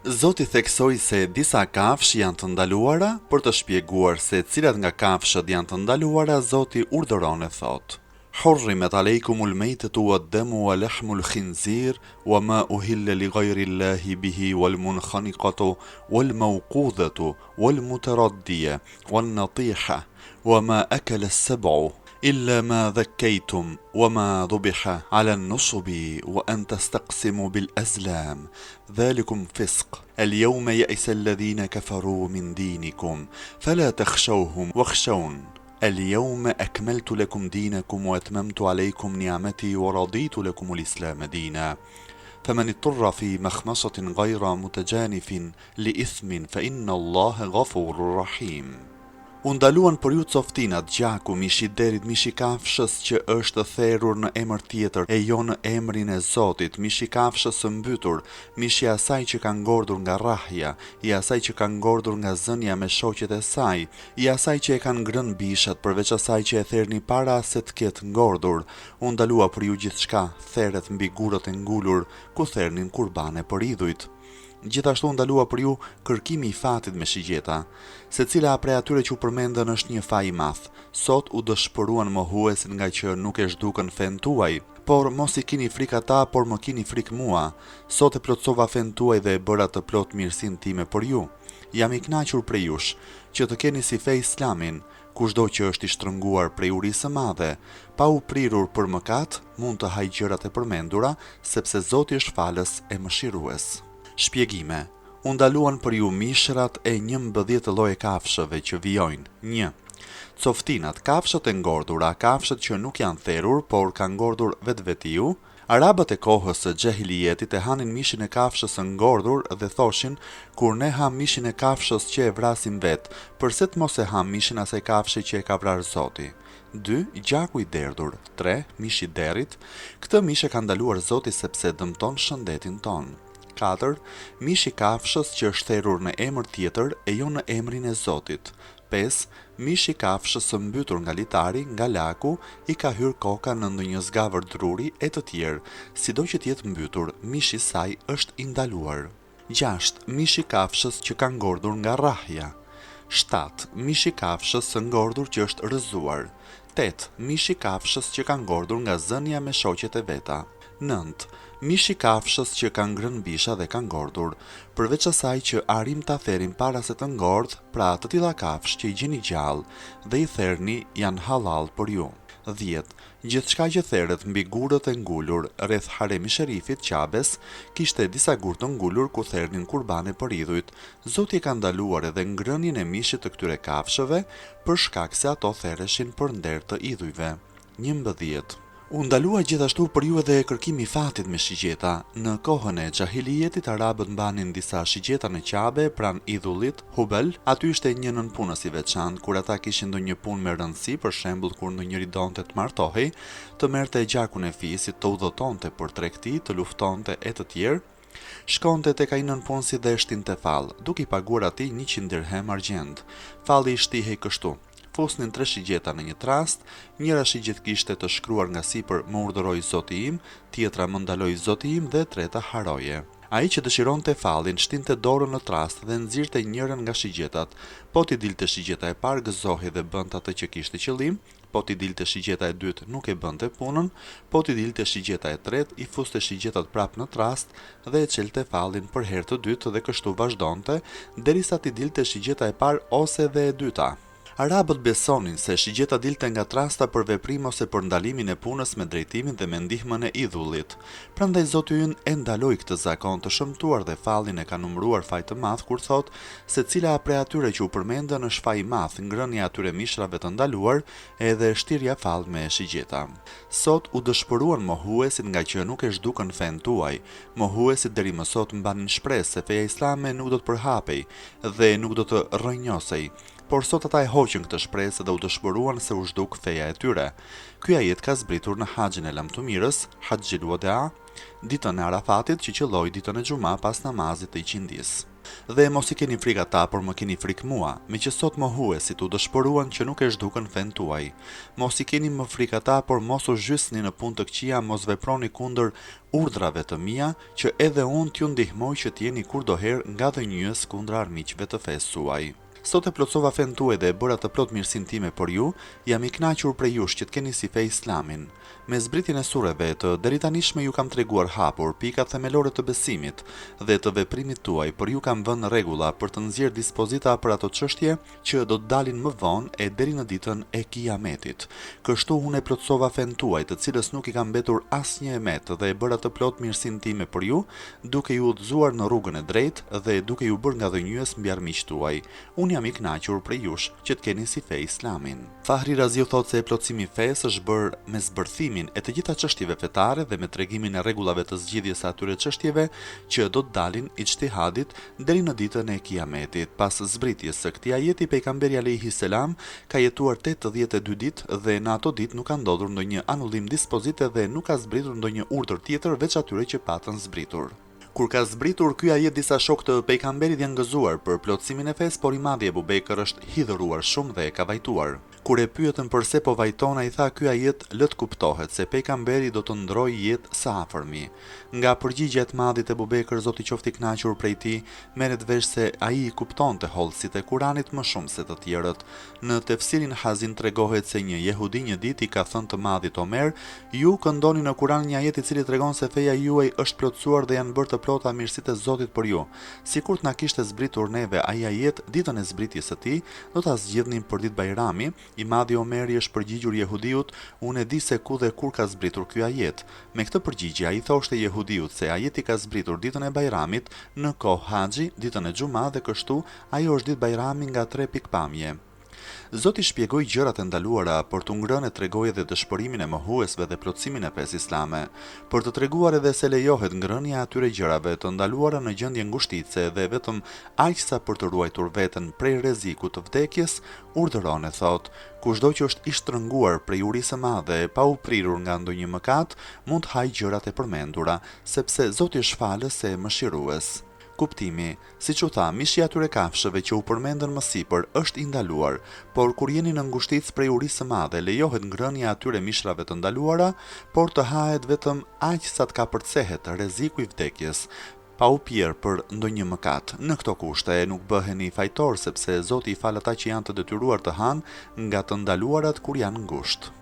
Zoti theksoi se disa kafshë janë të ndaluara, për të shpjeguar se cilat nga kafshët janë të ndaluara Zoti urdhëron e thotë, Hurrimet alejkumul mejtetu wad-demu wa lahmul khinzir wa ma uhille li ghajrillahi bihi wal munkhaniqatu wal mawqudhatu wal mutaraddije wan natiha wa ma akala as-sab'u illa ma dhakkaytum wa ma dhubiha ala an-nusubi wa an tastaqsimu bil azlam dhalikum fisq al-yawma ya'isa alladhina kafaru min dinikum fala takhshawhum wakhshawun al-yawma akmaltu lakum dinakum wa atmamtu alaykum ni'mati wa raditu lakum al-islam dina faman ittara fi makhmasatin ghayra mutajanifin li ithmin fa inna Allaha ghafurur rahim. U ndaluan për ju coftinat, gjaku, mishi i derrit, mishi i kafshës që është therur në emër tjetër e jo në emrin e Zotit, mishi i kafshës së mbytur, mishi i asaj që ka ngordhur nga rrahja, i asaj që ka ngordhur nga zënia me shoqet e saj, i asaj që e kanë ngrënë bishat, përveç asaj që e therni para se të ketë ngordhur. U ndalua për ju gjithçka theret mbi gurët e ngulur, ku thernin kurbane për idhujt. Gjithashtu u ndalua për ju kërkimi i fatit me shigjeta. Secila prej atyre që u përmendën është një faj i madh. Sot u dëshpëruan mohuesit ngaqë nuk e zhdukën fenë tuaj. Por mos i kini frikë ata, por më kini frikë mua. Sot e plotësova fenë tuaj dhe e bëra të plotë mirësinë time për ju. Jam i kënaqur prej jush, që të keni si fe Islamin. Kushdo që është i shtrënguar prej urisë së madhe, pa u prirur për mëkat, mund të hajë gjërat e përmendura, sepse Zoti është Falës e Mëshirues. Shpjegime, U ndaluan për ju mishrat e 11 lloje kafshëve që vijojnë, një. Coftinat, kafshët e ngordhura, kafshët që nuk janë therur, por kanë ngordhur vetvetiu, Arabët e kohës së xhahilijetit e hanin mishin e kafshës së ngordhur dhe thoshin, Kur ne hamë mishin e kafshës që e vrasim vetë, përse të mos e hamë mishin asaj kafshe që e ka vrarë Zoti? Dy, Gjaku i derdhur. Tre, Mishi i derrit. Këtë mish e ka ndaluar Zoti sepse dëmton shëndetin tonë. Katër, Mishi i kafshës që është therur në emër tjetër e jo në emrin e Zotit. Pesë, Mishi i kafshës së mbytur nga litari, nga laku, i ka hyrë koka në ndonjë zgavër druri e të tjerë, sido që të jetë mbytur, mishi i saj është i ndaluar. Gjashtë, Mishi i kafshës që ka ngordhur nga rrahja. Shtatë, Mishi i kafshës së ngordhur që është rrëzuar. Tetë, Mishi i kafshës që ka ngordhur nga zënia me shoqet e veta. Nëntë, Mishi i kafshës që ka ngrënë bisha dhe ka ngordhur, përveç asaj që arrijmë ta therim para se të ngordhë, pra të tilla kafshë që i gjeni gjallë dhe i therni janë hallall për ju. Dhjetë, Gjithçka që theret mbi gurët e ngulur, rreth Haremi Sherifit, Qabes, kishte disa gurë të ngulur ku thernin kurbane për idhujt. Zoti e ka ndaluar edhe ngrënien e mishit të këtyre kafshëve, për shkak se ato thereshin për nder të idhujve. 11. U ndalua gjithashtu për ju edhe kërkimi i fatit me shigjeta. Në kohën e xhahilijetit arabët mbanin disa shigjeta në Qabe pranë idhullit, Hubel, aty ishte një nëpunës i veçantë, kur ata kishin ndonjë punë me rëndësi, për shembull kur ndonjëri donte të martohej, të merrte gjakun e fisit, të udhëtonte për tregti, të luftonte e të tjerë, shkonte tek ai nëpunësi dhe e shtinte fall, duke i paguar atij 100 dirhem argjend. Falli shtihej kështu. Fusnin tre shigjeta në një trastë, njëra shigjetë kishte të shkruar nga sipër më urdhëroi Zoti im, tjetra më ndaloi Zoti im dhe e treta harroje. Ai që dëshironte fallin shtinte dorën në trastë dhe nxirrte njërën nga shigjetat. Po t'i dilte shigjeta e parë gëzohej dhe bënte atë që kishte qëllim, po t'i dilte shigjeta e dytë nuk e bënte punën, po t'i dilte shigjeta e tretë i fuste shigjetat prapë në trastë dhe e çelte fallin për herë të dytë dhe kështu vazhdonte derisa t'i dilte shigjeta e parë ose dhe e dyta. Arabët besonin se shigjeta dilte nga trasta për veprim ose për ndalimin e punës me drejtimin dhe me ndihmën e idhullit. Prandaj Zoti ynë e ndaloi këtë zakon të shëmtuar dhe fallin e ka numëruar faj të madh kur thotë secila prej atyre që u përmendën është faj i madh, ngrënia e atyre mishrave të ndaluar edhe shtirja fall me shigjeta. Sot u dëshpëruan mohuesit ngaqë nuk e zhdukën fenë tuaj. Mohuesit deri më sot mbanin shpresë se feja islame nuk do të përhapej dhe nuk do të rrënjosej. Por sot ata e hoqën këtë shpresë dhe u dëshpëruan se u zhduk feja e tyre. Ky ajet ka zbritur në Haxhin e Lamtumirës, Haxhil Wada, ditën e Arafatit që qëlloi ditën e xhuma pas namazit të iqindisë. Dhe mos i keni frikë ata, por më keni frikë mua, meqë sot mohuesit u dëshpëruan që nuk e zhdukën fenë tuaj. Mos i keni më frikë ata, por mos u zhysni në punë të këqija, mos veproni kundër urdhrave të mia, që edhe unë t'ju ndihmoj që të jeni kurdoherë ngadhënjyes kundra armiqve të fesë suaj. Sot e plotësova fenë tuaj dhe e bëra të plotë mirësinë time për ju, jam i kënaqur prej jush që të keni si fe Islamin. Me zbritjen e sureve të deritanishme ju kam treguar hapur pikat themelore të besimit dhe të veprimit tuaj, për ju kam vënë rregulla për të nxjerrë dispozita për ato çështje që do të dalin më vonë e deri në ditën e Kijametit. Kështu unë e plotësova fenë tuaj, të cilës nuk i ka mbetur asnjë e metë dhe e bëra të plotë mirësinë time për ju, duke ju udhëzuar në rrugën e drejtë dhe duke ju bërë ngadhënjyes mbi armiqtë tuaj. Unë jam i kënaqur prej jush që të keni si fe Islamin. Fahri Raziu thotë se plotësimi i fesë është bërë me zbërthimin e të gjitha çështjeve fetare dhe me tregimin e rregullave të zgjidhjes së atyre çështjeve që do të dalin ixhtihadit deri në ditën e Kijametit. Pas zbritjes së këtij ajeti Pejgamberi alejhi selam ka jetuar 82 ditë dhe në ato ditë nuk ka ndodhur ndonjë anullim dispozite dhe nuk ka zbritur ndonjë urdhër tjetër veç atyre që patën zbritur. Kur ka zbritur ky ajet disa shokë të Pejgamberit janë gëzuar për plotësimin e fesë, por i madhi Ebu Bekër është hidhëruar shumë dhe ka vajtuar. Kur e pyetën përse po vajton ai tha ky ajet lë të kuptohet se Pejgamberi do të ndrojë jetë së afërmi. Nga përgjigja e të madhit Ebu Bekër Zoti qoftë i kënaqur prej tij, merret vesh se ai i kuptonte hollësitë e Kuranit më shumë se të tjerët. Në tefsirin Hazin tregohet se një jehudi një ditë i ka thënë të madhit Omer, Ju këndoni në Kuran një ajet i cili tregon se feja juaj është plotësuar dhe janë bërë të plota mirësitë e Zotit për ju. Sikur të na kishte zbritur neve ai ajet ditën e zbritjes së tij, do ta zgjidhnim për ditë Bajrami, I madhi Omer i është përgjigjur jehudiut, Unë e di se ku dhe kur ka zbritur ky ajet. Me këtë përgjigje ai i thoshte jehudiut se ajeti ka zbritur ditën e Bajramit, në kohë haxhi, ditën e xhuma dhe kështu ajo është ditë Bajrami nga tre pikëpamje. Zoti shpjegoi gjërat e ndaluara për t'u ngrënë e tregoi edhe dëshpërimin e mohuesve dhe plotësimin e fesë islame. Për të treguar edhe se lejohet ngrënia e atyre gjërave të ndaluara në gjendje ngushtice dhe vetëm aq sa për të ruajtur veten prej rrezikut të vdekjes, urdhëron e thotë, Kushdo që është i shtrënguar prej urisë së madhe e pa u prirur nga ndonjë mëkat, mund të hajë gjërat e përmendura, sepse Zoti është Falës e Mëshirues. Kuptimi, Siç u tha, mishi i atyre kafshëve që u përmendën më sipër është i ndaluar, por kur jeni në ngushticë prej urisë së madhe, lejohet ngrënia e atyre mishrave të ndaluara, por të hahet vetëm aq sa të kapërcehet rreziku i vdekjes, pa u prirë për ndonjë mëkat. Në këto kushte, nuk bëheni fajtorë, sepse Zoti i fal ata që janë të detyruar të hanë nga të ndaluarat kur janë ngushtë.